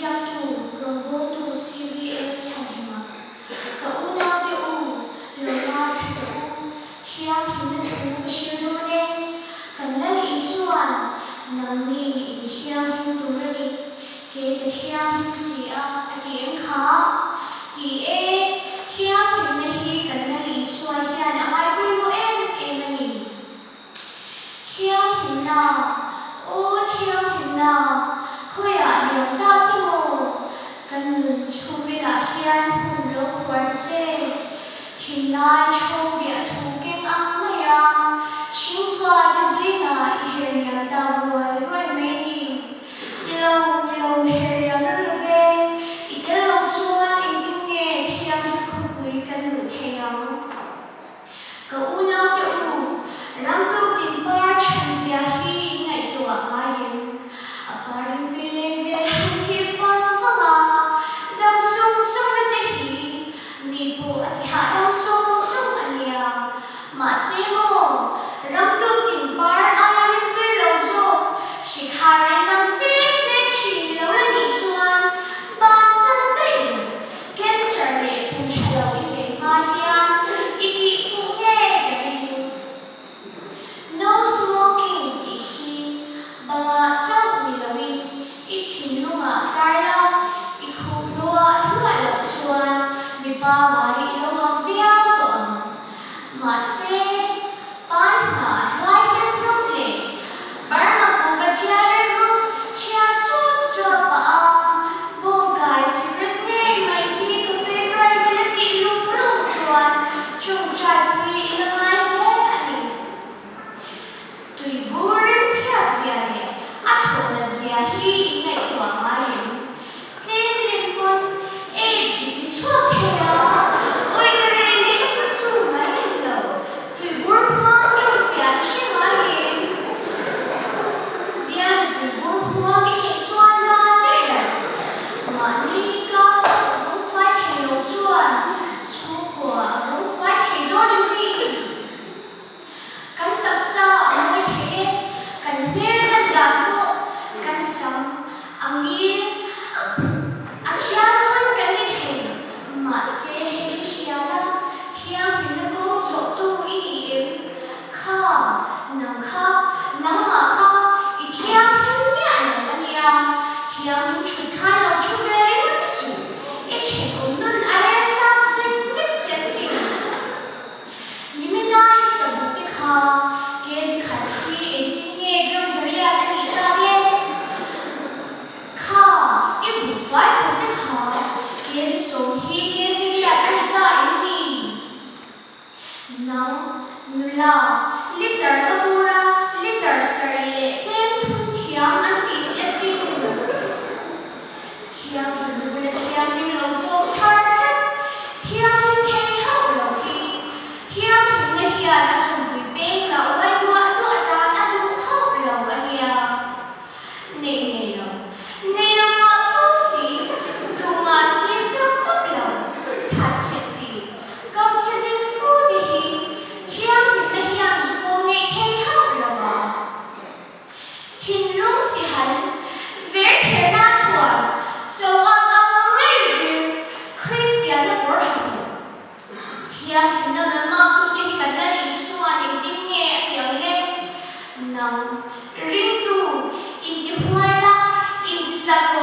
Ziaktu, rawngbawltu CVL Chhanhima, Ka unaute u, lo ngaithla teh u, thianghlimna thu ka hrilh dawn e. Kan Lal Isua'n nangni in thianghlim tur a ni, kei ka thianghlim si a, a ti em kha? Ti e, thianghlimna hi kan Lal Isua hian a ngai pawimawh em em a ni. Thianghlimna, aw thianghlimna, khawiah liam ta che maw? Kan nun chhungrilah hian hmun lo khuar ta che. Thinlai chhawng biah thu keng ang mai a, hringfa te zingah i her liam ta ruai ruai mai ni. Ni lo, ni lo, her liam lo lo ve, i tel lo chuan engtin nge thianghlim khawpui kan luh thei ang? Ka unaute u, ramtuk tin par chhan zia hi in ngaihtuah ngai em? A parin tui leng vel han hi vang vang a, dam sung sung na te hi mi pawh a ti hahdam sung sung a nia. Mahse maw, ramtuk tin par aia rim tui lo zawk hrikhar reng dang chek chek thin lo la nih chuan bansan daih lo. Cancer leh pum tha lo i vei hma hian i tih fuh nge ka ring. No smoking tih hi bangah chauh ni loin i thinlungah tar la, i khup hluah hluah loh chuan mi pangai i lo ang viau tawh ang. Mahse, pan hna a hlai hlep hlawm leh Burma kuhva thial rek ruk thiam chuap chuap pah a, bawngkai cigarette ngei mai hi ka favourite ila tih lung lung chuan tawngtai pui i la ngai hle a ni. Tuibur rimchhiat zia leh a thawhnat zia hi in ngaihtuah ngai em? Tlem lem pawn AIDS i ti chhuak thei a, awi ka rei leh ka chu mai a ni lo, tuibur hmuam tawng fiah i hre ngai em? Bialnu tuibur hmuam i neih chuan ban daih lo, mahni ka pawh vawng fai thei lo chuan chhungkua a vawng fai thei dawn em ni? Kan taksa a mawi thei e, kan hmel lan dan pawh kan sam a ngil a thiam pawn kan ni thei. Mahse hei hi hria la, thianghlimna kawng zawhtu i ni em? Kha, nang kha, nangmah kha i thianghlim miah lo a nia, thianghlim thut khan lo thu ve ringawt suh, i thenawm nun a rel chak zek zek che asin. Nimina i sabuk te kha kg khat hi engtin nge gram zariat a nih tak le? Kha i buhfai pawh te kha kg 10 hi kg riat a ni ta em ni? Nang, nula, liter na bura liter sarih leh tlem thun thiam an tih che asin. Thianghlim bula thianghlim lo zawk chhar tlat, thianghlim thei hauh lo hi thianghlimna hian a chhumpui peng rauh mai duah duah tan a duh hauh lo a nia. Nei nei lo, nei lo mah fo si, duh mah si zak map lo, that chhe si, kam chhe zing fu te hi thianghlimna hian zu pawm ngeih thei hauh lo a. Thinlung sihal, ver therna thuan, cho ang ang mai vir, Kristianna kawr ha hmu. Thianghlimna malmaktute hi kan Lal Isua'n engtin nge a ti ang le? Nang, ringtu, intihuai la, intichak rawh.